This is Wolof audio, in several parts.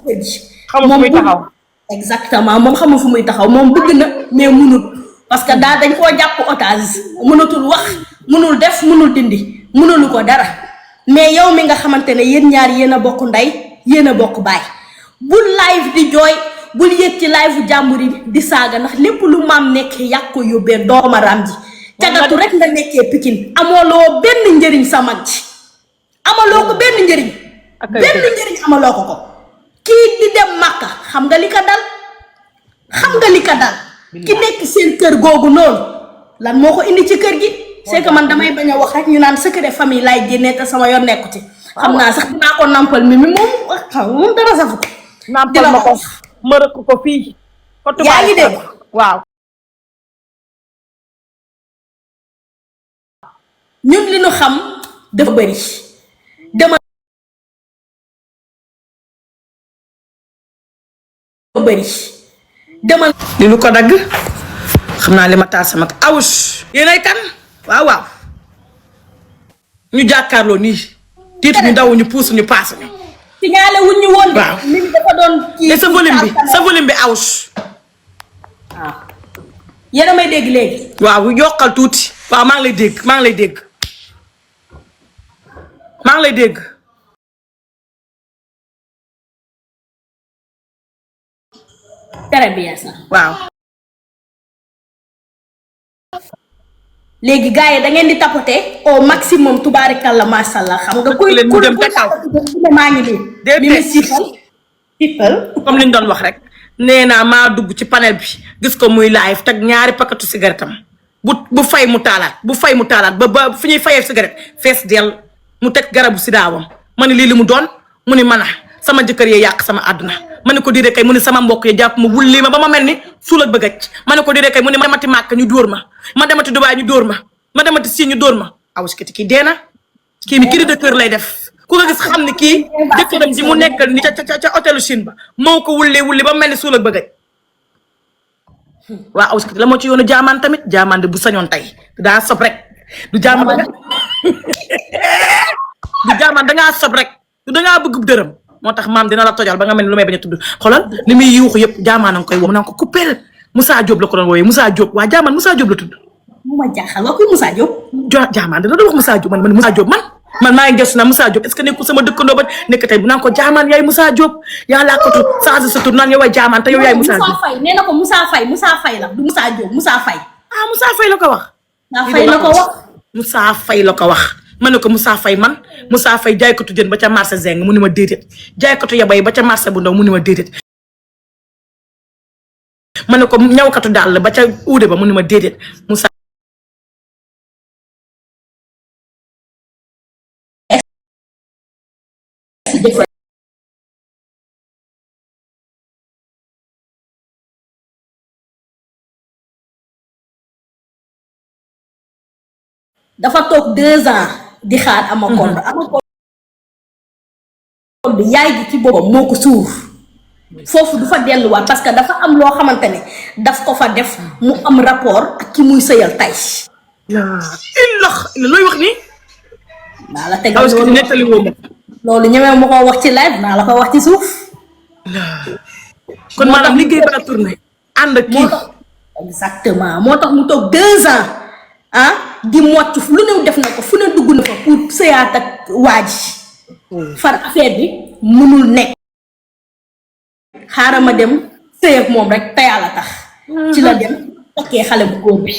kër gi. xamul fu muy taxaw. exactement moom xamul fu muy taxaw moom bëgg na mais munut parce que dañ koo jàpp otage mënatul wax mënul def mënul dindi mënulu ko dara mais yow mi nga xamante ne yéen ñaar yéen a bokk ndey yéen a bokk baay bul live di jooy bul yëg ci live jàmbur yi di saaga ndax lépp lu maam nekkee yàq ko yóbbee doomaram ji cagatu rek nga nekkee Pikine amooloo benn njëriñ sa mag ji amaloo ko benn njëriñ amaloo ko kii di dem Makka xam nga li ko dal ki nekk seen kër googu noonu lan moo ko indi ci kër gi c'est que man damay bañ a wax rek ñu naan secret famille laay génnee te sama yoon nekku ci xam naa sax dinaa ko nampal mi moom xam moom dara safu ko nampal ma ko mërëk ko fii yaa ngi dégg waaw ñun li ñu xam dafa bëri dama li lu ko dagg xam naa li ma taal sama awus yéenay kan waaw ñu jàkkaarloo nii tiit ñu daw ñu puus ñu paas ñu signalé wuñ ñu woon waaw nit ñi dafa doon kii sa volume bi awus waaw yéen a may dégg léegi waaw yokkal tuuti waaw maa ngi lay dégg très bien ça waaw léegi gars yi da ngeen di tapoter au maximum tubaarikàlla macha allah xam nga kuy mu dem te kaw maa ngi nii mi siifal comme li ñu doon wax rek nee naa maa dugg ci panel bi gis ko muy live teg ñaari paquetu cigarette am bu fay mu taalaat ba fi ñuy fayee cigarette fees dell mu teg garabu si daawam ma ne lii li mu doon mu ni man sama jëkkër yee yàq sama àdduna ma ne ko diide kay mu ni sama mbokk yi jàpp ma wulli ma ba ma mel ni suul ak bëggaj ma ne ko diide kay mu ni ma demati màkk ñu dóor ma demati Dubaay ñu dóor ma demati Siin ñu dóor ma awuskati kii dee na kii mi cri de cœur lay def ku nga gis xam ne kii jëkkëram ji mu nekkal ni ca hôtelu Chine ba moo ko wulli ba mel ni suul ak bëggaj waa awuskati la moo ci yoonu jaamaan tamit jaamaan de bu sañoon tey daa sob rek du jaamaan dangaa sob rek du dangaa bëgg dërëm moo tax maam dina la tojal ba nga mel ni lu may bañ a tudd xoolal li muy yuuxu yëpp jaamaan a nga koy woo mu naan ko coupeel Moussa Diop la ko doon woowee Moussa Diop waa jaamaan Moussa Diop la tudd. mu ma jaaxal waa kuy Moussa Diop. jaamaan dina doon wax Moussa Diop man Moussa Diop man maa ngi gëstu naa Moussa Diop est-ce que nekkul sama dëkkandoo ba nekk tey bu naan ko jaamaan yaay Moussa Diop yaa laa ko tudd changé sa tur naan yow waay jaamaan te yow yaay Moussa Diop. Moussa Faye nee na ko Moussa Faye la du Moussa Diop Moussa Faye. ah Moussa Faye la ko wax. Moussa Faye la ko wax. ma ne ko Moussa Faye man Moussa Faye jaaykatu jën ba ca marché Zeng mu ni ma déedéet jaaykatu yabay ba ca marché bu ndaw mu ni ma déedéet ma ne ko ñawkatu dàll ba ca uude ba mu ni ma déedéet Moussa dafa toog 2 ans di xaar ama kondo bi yaay ji ci boppam moo ko suur foofu du fa delluwaat parce que dafa am loo xamante ne daf ko fa def mu am rapport ak ki muy sëyal tay looy wax ni naa la tegal nettali woo ma loolu ñemee ma ko wax ci live naa la ko wax ci suuf kon maanaam liggéey ba tourné ànd ak kii exactement moo tax mu toog 2 ans di mocc lu ne def na ko fu ne dugg na fa pour sëyaat ak waa ji far affaire bi mënul nekk xaaral ma dem sëy ak moom rek te yàlla tax ci la dem takkee xale bu góor bi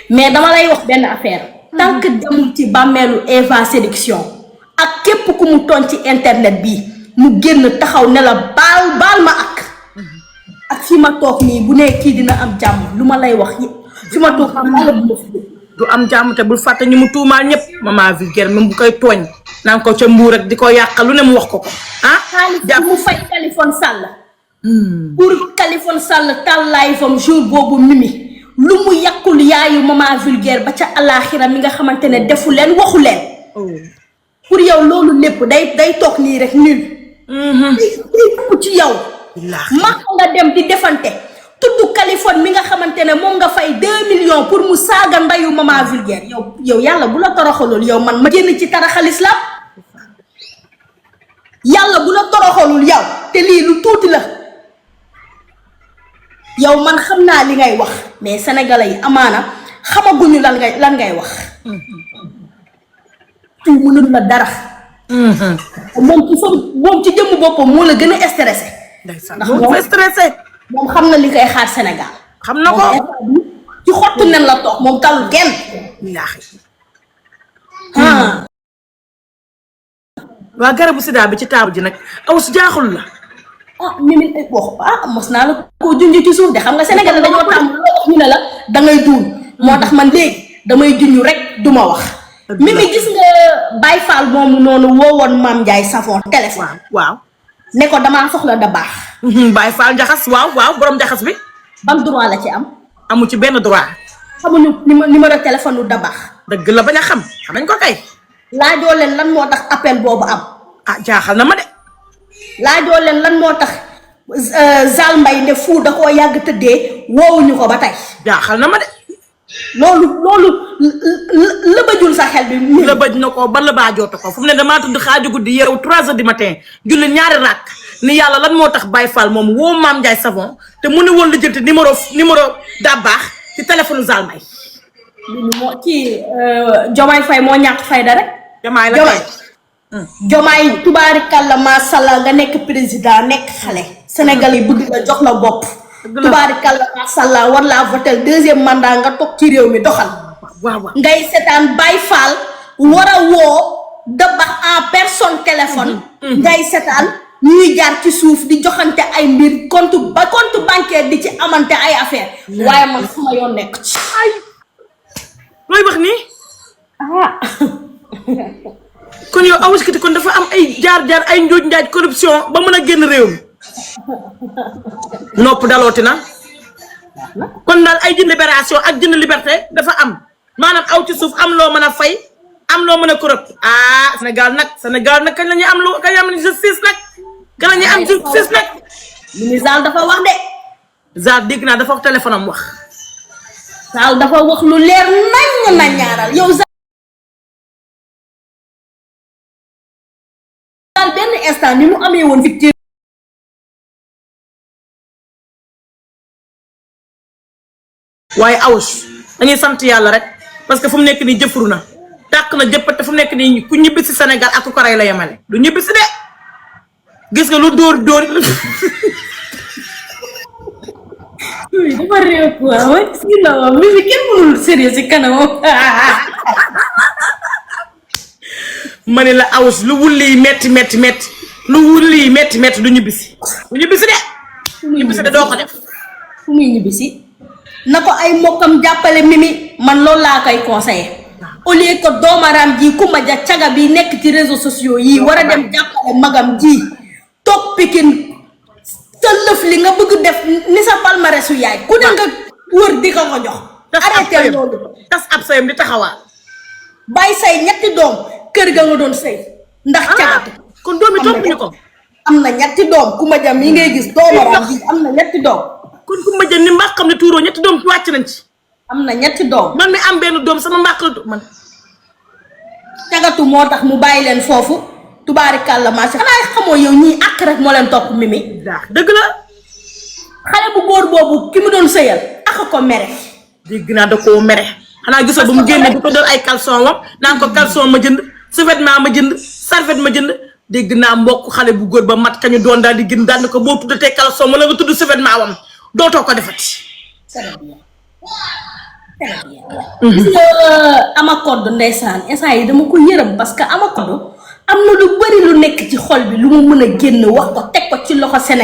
mais dama lay wax benn affaire tant que demul ci bàmmeelu Eva Séduction ak képp ku mu toon ci internet bi mu génn taxaw ne la baal ma ak fi ma toog nii bu ne kii dina am jàmm lu ma lay wax fi ma toog du am jàmm te bul fàtte ñu mu tuumaal ñëpp maman vulgaire même bu koy tooñ naan ko ca mbuur rek di ko yàqal lu ne mu wax ko xaalis mu fay Kaliphone Sall pour Kaliphone Sall tàllaay fam jour boobu mimi lu mu yàqul yaayu maman vulgaire ba ca àllaaxira mi nga xamante ne defu leen waxu leen pour yow loolu lépp day toog nii rek nul day ci yow ma nga dem di defante tudd Kaliphone mi nga xamante ne moom nga fay 2 millions pour mu saaga ndayu maman vulgaire yow yàlla bu la toroxalool yow man ma génn ci taraxalis la yàlla bu la toroxalul yow te lii lu tuuti la yow man xam naa li ngay wax mais sénégalais yi amaana xamaguñu lan ngay wax tu mënul la dara moom ci jëmm boppam moo la gën a stressé ndax moom stressé moom xam na li koy xaar Sénégal xam na ko ci xottu nen la toog moom talul kenn waa garabu sida bi ci taabu ji nag aw su jaaxul la Mimi wax mos naa la koo junj ci suuf de xam nga Sénégal dañoo tàmm loo wax ñu ne la dangay duul moo tax man léegi damay junj rek duma wax Mimi gis nga Baye Fall moomu noonu woowoon Mame Ndiaye Savon téléphone waaw ne ko damaa soxla da baax Baye Fall njaxas waaw borom njaxas bi ban droit la ci am amu ci benn droit xamuñu numéro téléphone u da baax dëgg la bañ a xam nañ ko kay laajoo leen lan moo tax appel boobu am jaaxal na ma de laajoo leen lan moo tax Zal Mbaye ne fu da koo yàgg tëddee woowuñu ko ba tey jaaxal na ma de loolu lëbëjul sa xel bi lëbëj na ko ba lëbaajootu ko fu mu ne damaa tudd xaaju guddi yeewu 3 heures du matin julli ñaari rakk ni yàlla lan moo tax Baye Fall moom woo Mame Ndiaye Savon te mu ne woon lijjanti numéro daa baax ci téléphone Zal Mbaye moo ci Jomaay Fay moo ñàkk fayda rek Jomaay la kay Jomaay tubaarikàlla masàllaa nga nekk président nekk xale Sénégal yi bëgg la jox la bopp tubaarikàlla masàllaa war laa votel 2e mandat nga toog ci réew mi doxal waaw ngay seetaan Baye Fall war a woo Dabax en personne téléphone ngay seetaan ñuy jaar ci suuf di joxante ay mbir compte bancaire di ci amante ay affaire waaye man sama yoon nekk ci ay looy wax nii kon yow Awouskati kon dafa am ay jaar ay njuuj njaaj corruption ba mën a génn réew mi nopp dalooti na kon daal ay jënd libération ak jënd liberté dafa am maanaam aw ci suuf am loo mën a fay am loo mën a corrupt Sénégal nag kañ la ñuy am lu kañ la ñuy am justice nag kañ la ñuy am justice nag Mimi Zal dafa wax de Zal dégg naa dafa wax téléphone am wax Zal dafa wax lu leer nañ na ñaaral yow Zal benn instant ni mu amee woon victime waaye Awoush dañuy sant yàlla rek parce que fu mu nekk nii jëfuru na tàq na jëppate fu mu nekk nii ku ñibbi si Sénégal ak ku ko rey la yemale du ñibbi si de gis nga lu dóor dafa réew quoi mooy si la waa Mimi kenn mënul sérieux si kanamam ma ne la Awoush lu wulli metti lu wulli metti du ñibbisi de doo ko def fu muy ñibbisi na ko ay mbokkam jàppale Mimi man loolu laa koy conseillé au lieu que doomaraam ji Kumba Ja caga bi nekk ci réseaux sociaux yi war a dem jàppale magam ji toog Pikine sa lëf li nga bëgg def ni sa palmarèsu yaay ku ne nga wër di ko jox arrêté loolu tas ab sayam di taxawaa bàyyi say ñetti doom kër ga nga doon sëy ndax cagatu kon doomi toppuñu ko am na ñetti doom Kumba Ja mi ngay gis doomaraam ji am na ñetti doom kon Kumba Ja ni mbaa xam ne tuuroo ñetti doom wàcc nañ ci am na ñetti doom man mi am benn doom sama mbàq la man cagatu moo tax mu bàyyi leen foofu tubaarikàlla maa si xanaa xamoo yow ñii ak rek moo leen topp Mimi dëgg la xale bu góor boobu ki mu doon sëyal ak ko mere dégg naa da koo mere xanaa gisoo ba mu génne bu ko doon ay caleçon wam naan ko caleçon ma jënd sous-vêtement ma jënd serviette ma jënd dégg naa mbokk xale bu góor ba mat kañu doon daal di gën daal ko boo tuddatee caleçon wala nga tudd sous-vêtement wam dootoo ko defati gis nga Amakodd ndeysaan instant yi dama ko yërëm parce que Amakodd am na lu bari lu nekk ci xol bi lu mu mën a génn wax ko teg ko ci loxo Sénégal